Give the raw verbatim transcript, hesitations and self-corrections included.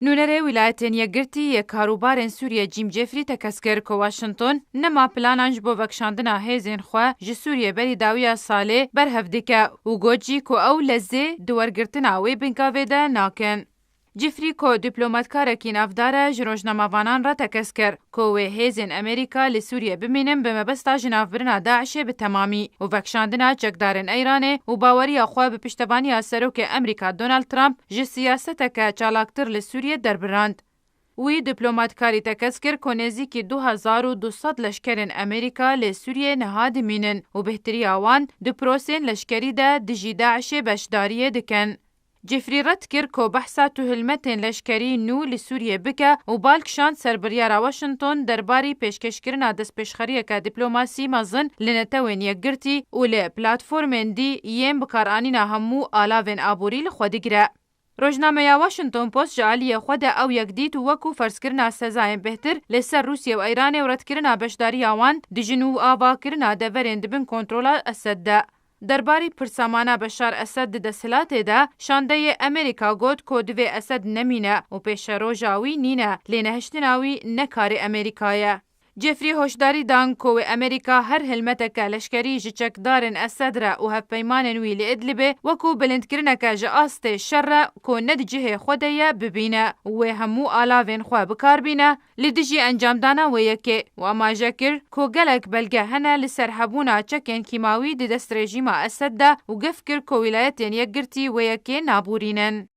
Nûnerê Wîlayetên Yekgirtî yê karûbarên Sûriyê Jim Jeffrey tekez kir ku Washington nema planan ji bo vekişandina hêzên xwe ji Sûriyê berî dawiya salê berhev dike û got jî ku ew lezê di wergirtina wê bingavê de nakin. Jeffrey ku dîplomatkarekî navdar e, ji rojnamevanan re tekez kir ku wê hêzên Amerîka li Sûriyê bimînin bi mebesta jinavbirina DAIŞê bi temamî û vekişandina çekdarên Îranê û baweriya xwe bi piştevaniya Serokê Amerîka Donald Trump ji siyaseteke çalaktir li Sûriyê derbirand. Wî dîplomatkarî tekez kir ku nêzîkî du hezar û du sed leşkerên Amerîka li Sûriyê niha dimînin û bêhtiriya wan di prosên leşkerî de dijî DAIŞê beşdariyê dikin. Jeffrey red kir ku behsa tu hilmetên leşkerî nû li Sûriyê bike û bal kişand ser biryara Washington derbarî pêşkêşkirina destpêşxeriyeke dîplomasî mezin li Netewên Yekgirtî û li platformên dî yên bikaranîna hemû alavên aborî li xwe digire. Rojnameya Washington Post ji aliyê xwe de ew yek dît û wekû ferzkirina sezayên bêhtir li ser Rûsya û Îranê û redkirina beşdariya wan di ji nû avakirina deverên di bin kontrola Esed de. Derbarî pirsa mana Beşar Esed di desthilatê de, şandeyê Amerîka got ku divê Esed nemîne û pêşeroja wî nîne, lê nehiştina wî ne karê Amerîka ye. Jeffrey hoşdarî dan ku wê Amerîka her hilmeteke leşkerî ji çekdarên Esed re û hevpeymanên wî li Idlibê wekû bilindkirineke ji astê şer re ku ne di cihê xwe de ye bibîne û wê hemû alavên xwe bi kar bîne li dijî encamdana wê yekê û amaje kir ku gelek belge hene li ser hebûna çekên kîmawî di dest rejîma Esed de û gef kir ku Wîlayetên Yekgirtî wê yekê naborînin.